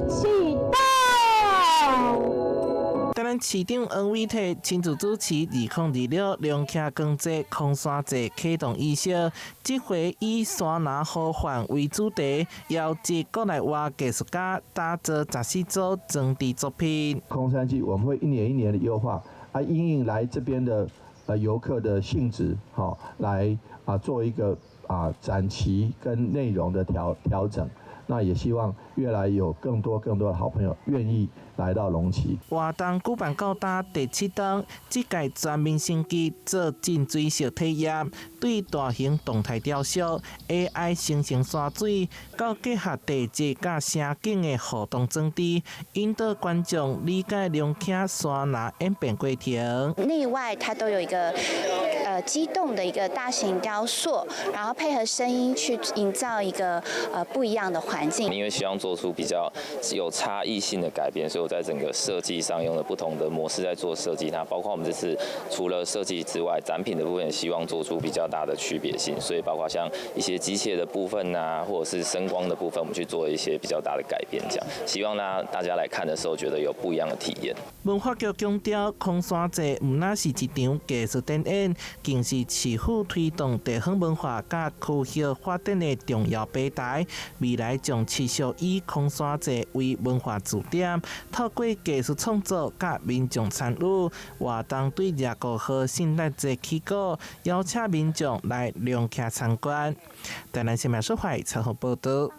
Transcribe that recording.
啟動。台南市長黃偉哲親自主持2026龍徛光節空山祭啟動儀式，這回以山林呼喚為主題，邀集國內外藝術家打造14組裝置作品。空山祭我們會一年一年的優化，啊，因應來這邊的遊客的性質，好，來做一個展期跟內容的調整。那也希望越來有更多更多的好朋友願意來到龍崎。活動舉辦到今第七冬，這屆全面升級做浸水式體驗，對大型動態雕塑、AI 生成山水，到結合地質佮聲景的互動裝置，引導觀眾理解龍徛山林演變過程。內外它都有一個機動的一個大型雕塑，然後配合聲音去營造一個不一樣的環境。因為希望做出比較有差異性的改變，所以我在整個設計上用了不同的模式在做設計。那包括我們這次除了設計之外，展品的部分也希望做出比較大的區別性，所以包括像一些機械的部分啊，或者是聲光的部分，我們去做一些比較大的改變，這樣希望呢大家來看的時候覺得有不一樣的體驗。文化局強調，空山祭毋但是一場藝術展演，更是市府推動地方文化佮區域發展的重要平台。未來將持續以空山祭為文化駐點，透過藝術創作佮民眾參與活動，對25號聖誕節起鼓，邀請民眾來龍徛參觀。台南新聞小懷採訪報道。